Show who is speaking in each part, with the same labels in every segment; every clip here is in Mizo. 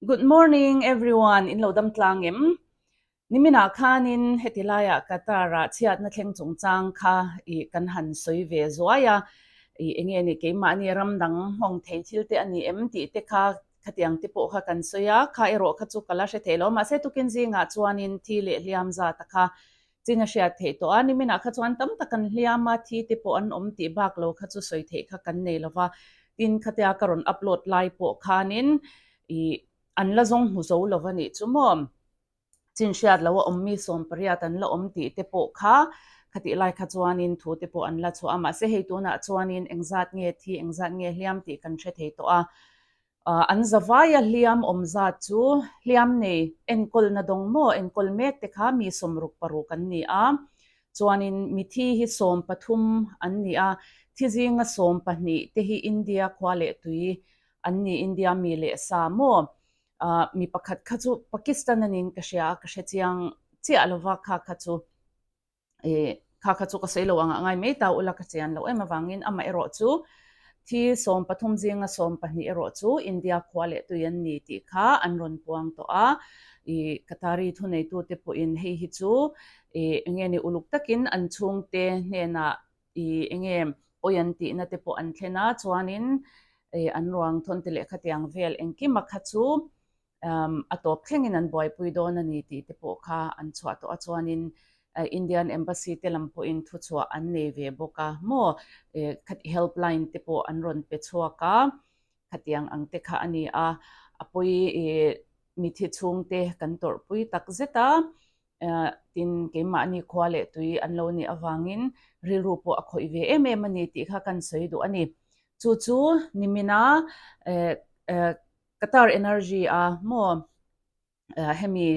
Speaker 1: Good morning everyone, in lo dam tlang em? Niminah khanin heti laiah Qatar-ah chhiatna thleng chungchang kha i kan han sawi ve zuai a, i enge ni keimahni ram dang hmawng thei thil te a ni em tih te kha khatiang te pawh kha kan sawi a, kha erawh kha chu ka la hre thei lo mahse tukin zingah chuanin thi leh hliam zata kha Chin a hriat theih tawh a, niminah kha chuan tam tak an hliam a, thi te pawh an awm tih bak lo kha chu sawi theih kha kan nei lo va, tin khatia ka rawn upload lai pawh khanin ih an la zawng hmu zo lo va nih chu maw? Chin hriat lo a awm mi 18 an la awm tih te pawh kha khatih lai kha chuanin thu te pawh an la chhuah a, mahse hei tunah chuanin engzat nge thi engzat nge hliam tih kan hre thei tawh a, An zavaia hliam awm zat chu hliam nei enkawlna dawng maw enkawl mek te kha mi 66 an ni a, chuanin mithi hi 13 an ni a, thi zinga 12 te hi India khua leh tui an ni, India mi leh sa maw? Mi pakhat kha chu Pakistan a niin ka hria a, ka hre chiang chiah lova kha kha chu. kha kha chu ka sawi lo ang a ngai mai ta ula ka chian loh em avangin amah erawh chu thi 13 zinga 12 erawh chu India khua leh tui an ni tih kha an rawn puang tawh a, ih Qatari thuneitute pawhin hei hi chu ih enge ni uluk takin an chhungte hnenah ih enge pawi an tihna te pawh an thlen a chuanin ih an ruang thawn te leh khatiang vel engkima kha chu a tawp thlengin an buaipui dawn a ni tih te pawh kha an chhuah tawh a chuanin Indian Embassy te lam pawhin thuchhuah an nei ve bawk a maw helpline te pawh an rawn pe chhuak a khatiang ang te kha a ni a a pawi mithi chhungte kan tawrhpui tak zet a tin keimahni khua leh tui an lo nih avangin rilru pawh a khawih ve em em a ni tih kha kan sawi duh a ni chu chu nimina Qatar Energy a maw hemi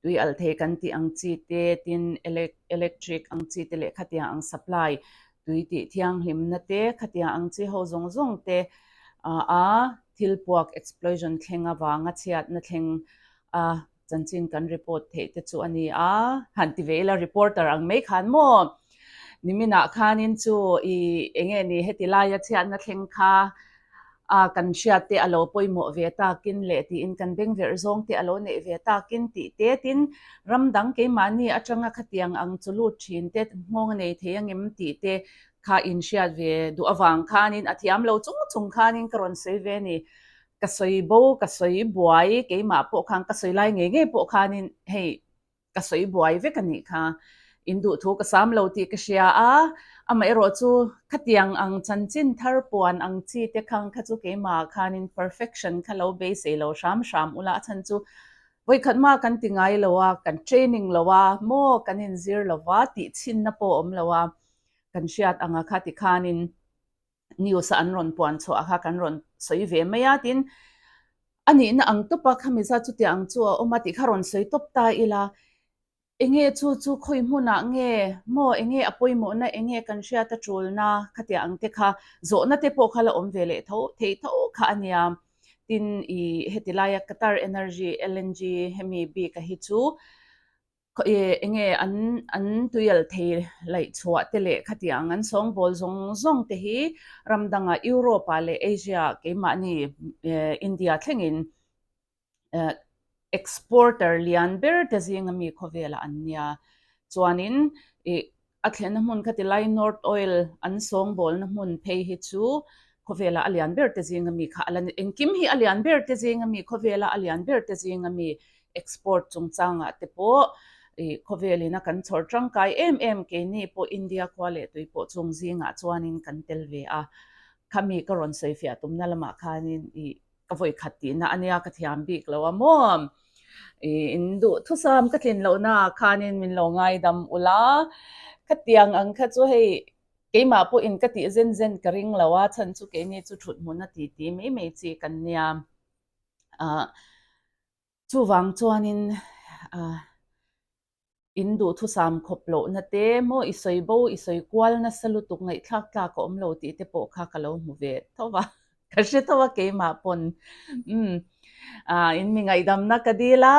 Speaker 1: tui alh thei kan tih ang chi te tin electric ang chi te leh khatiang ang supply tui tih thianghlimna te khatiang ang chi ho zawng zawng te a thil puak explosion thleng avanga chhiatna thleng a Chanchin kan report theih te chu a ni a, han ti ve ila reporter ang mai khan maw? Niminah khanin chu i enge ni heti laia chhiatna thleng kha a kan hriat te a lo pawimawh ve takin leh tiin kan bengverh zawng te a lo neih ve takin tih te tin ram dang keimahni atanga khatiang ang chu lut thin te nghawng a nei thei angem tih te kha inhriat ve duh avang khanin a thiam lo chung chung khanin ka rawn sawi ve a ni. Ka sawi bo, ka sawi buai, keimah pawh khan ka sawi lai ngei ngei pawh khanin hei ka sawi buai vek a nih kha. In duh thu ka sam lo tih ka hria a, amaherawh chu khatiang ang chanchin thar puan ang chi te khang kha chu keimah khanin perfection kha lo beisei lo hram hram ula a chhan chu vawikhat mah kan ti ngai lo a, kan training lo a, maw kan inzir lo va tih chhinna pawh a awm lo a, kan hriat anga kha ti khanin news a an rawn puan chhuah kha kan rawn sawi ve mai a tin a nihna ang tawp a khami zat chutiang ang chu a awm a tih kha rawn sawi tawp ta ila enge chu chu khawi hmunah nge maw enge a pawimawhna enge kan hriat a tulna khatiang ang te kha zawhna te pawh kha la awm ve leh tho thei tho kha a nia tin ih heti laia Qatar Energy LNG hemi bik a hi chu Enge an an tuial thei laih chhuah te leh khatiang an sawngbawl zawng zawng te hi ram dangah Europe ah leh Asia ah keimahni India thlengin exporter lian ber te zinga mi khawvelah an nia. Chuanin ih A thlenna hmun kha ti lai North Oil an sawngbawlna hmun phei hi chu khawvela a lian ber te zinga mi kha a la ni. Engkim hi a lian ber te zinga mi, khawvela a lian ber te zinga mi export chungchangah te pawh ih khawvelin a kan chhawr tangkai em em keini pawh India khua leh tui pawh chung zingah chuanin kan tel ve a. Khami ka rawn sawifiah tumna lamah khanin ih Ka vawi khat tihna a nia ka thiam bik lo a maw? In duh thusam ka tlin lohna ah khanin min lo ngaidam ula, khatiang ang kha chu hei keimah pawhin ka tih zen zen ka ring lo a, chhan chu keini chu thut hmun a titi mai mai chi kan nia. Chuvang chuanin In duhthusam khawp lohna te maw i sawi bo, i sawi kual nasa lutuk ngaihthlak tlak a awm lo tih te pawh kha ka lo hmu ve tho va, ka hre tho a keimah pawn. Umm in mi ngaihdamna ka dil a,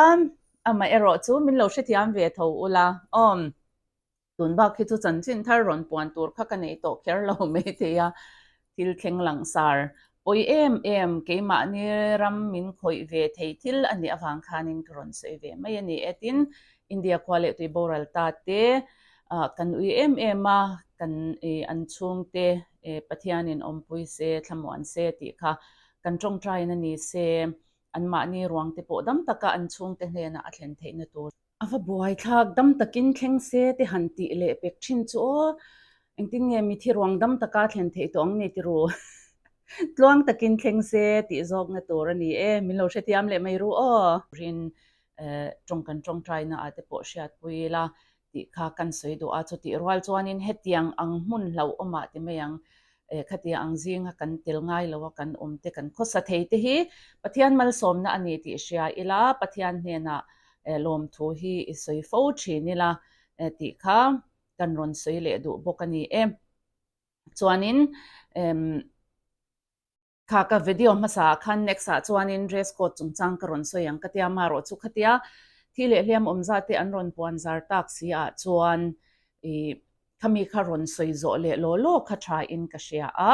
Speaker 1: amaherawh chu min lo hrethiam ve tho ula awm. Tun bak hi chu chanchin thar rawn puan tur kha ka nei tawh kher lo maithei a, thil thleng langsar. Pawi em em, keimahni ram min khawih ve thei thil a nih avang khanin ka rawn sawi ve mai a ni e. Tin, India khua leh tui boral ta te kan ui em em a, kan an chhungte Pathianin awmpui se, thlamuan se tih kha kan tawngtaina ni se, anmahni ruangte pawh dam taka an chhungte hnenah a thlen theihna tur. A va buai thlak, dam takin thleng se te han tih leh pek thin chu aw, engtin nge mithi ruang dam taka thlen theih tawh ang ni ti ru? Tluang takin thleng se tih zawkna tur a ni e, min lo hrethiam leh mai ru aw. Rin tawng kan tawngtaina ah te pawh hriatpui ila tih kha kan sawi duh a, chutih rual chuanin hetiang ang hmun hlauhawmah ti mai ang, khatia ang zinga kan tel ngai lo a kan awm te kan khawsa thei te hi Pathian malsawmna a ni tih hria ila Pathian hnenah lawmthu hi i sawi fo thin ila tih kha kan rawn sawi leh duh bawk a ni e. Chuanin Kha ka video hmasa ah khan next ah chuanin dress code chungchang ka rawn sawi ang ka tia marawh chu khatia thi leh hliam awm zat te an rawn puan zar tak si ah chuan ih khami kha rawn sawi zawh leh law law kha tha in ka hria a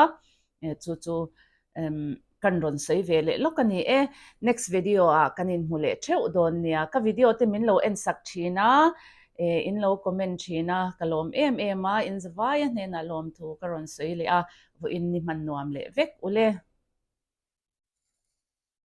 Speaker 1: chu chu kan rawn sawi ve leh lawk a ni e. Next video ah kan inhmu leh theuh dawn nia ka video te min lo en sak thin a in lo comment thin a ka lawm em em a in zavaia hnenah lawmthu ka rawn sawi leh a Vawiin ni hman nuam leh vek ule.